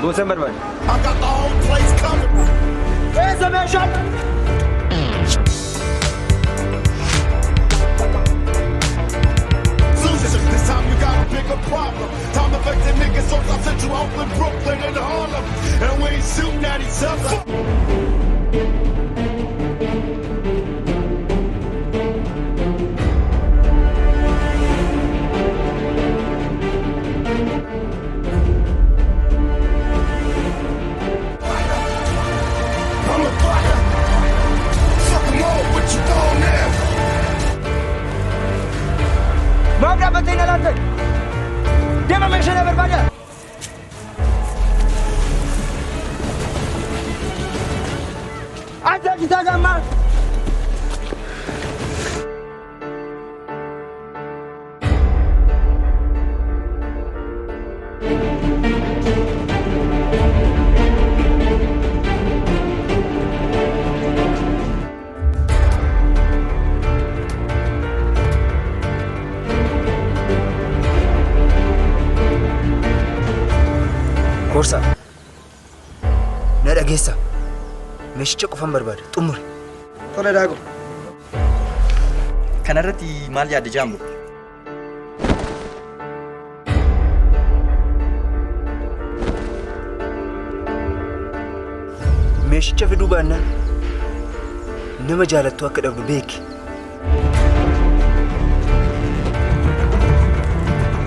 Boonsan barbaada. I got the whole place covered. Eessa meeshaan? Susan, this time you got a bigger problem. Time to fix the niggas so I sent you Oakland, Brooklyn, and Harlem. And we ain't shooting at each other. I'm a fire. Fuck 'em all, what you want now? Maaf dhaabbattee na laattan? Deema meeshaa na barbaada. Acha kitaka ammaa. Koorsaa. Na dhageessaa. Meeshicha qofan barbaada. Xumure. Tole Daagoo. Kanarratti maal yaadde jaambu? Meeshicha fiduu baannaan nama jaalattu akka dhabdu beeki.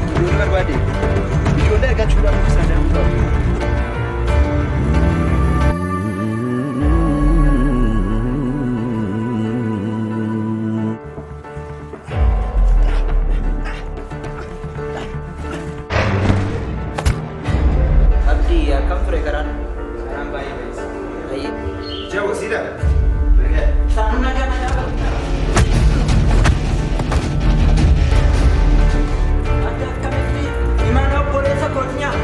Ijoollee barbaade. Ijoollee argachuudhaaf isaan darbuu qabu. Abdii akkam ture karaan? Karaan baay'ee baay'ee. Baay'ee. Jawo siidha. Adda akkamitti imaana obboleessa koonyaa?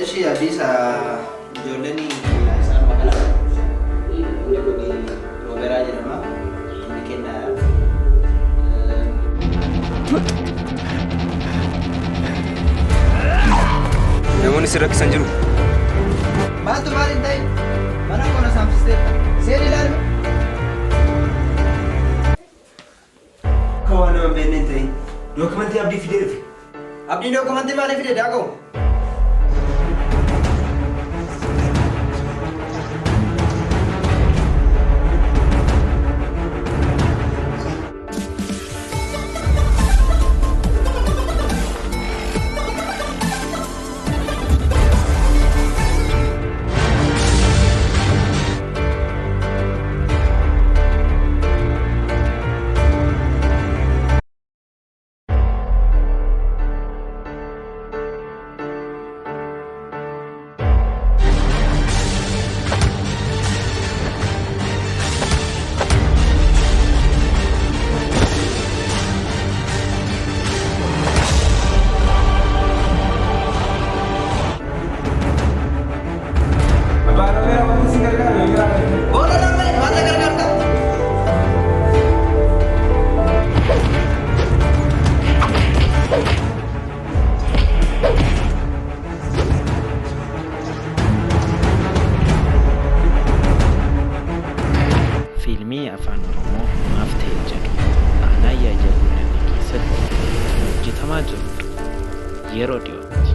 Eshi Abdiisa ijoolleen isaan magaalaa inni kun Rooberaa jedhama. Inni kennaadha. Namoonni si rakkisan jiru. Maaltu maal hin ta'in? Mana koo na saamsisteetta. Seen ilaalme. Akka waan nama hin beekne hin ta'in. Dookumentii Abdii fidee dhufe. Abdiin dookumentii maalii fide Daagoo? Abbaa Rooberaa wanti si gargaaru yoo jiraate. Booda darbee maal na gargaarta? Fiilmii Afaan Oromoo maaf ta'e jedhu aanaa Yaayyaa Gullallee keessatti kan hojjetamaa jirudha. Yeroo dhiyootti.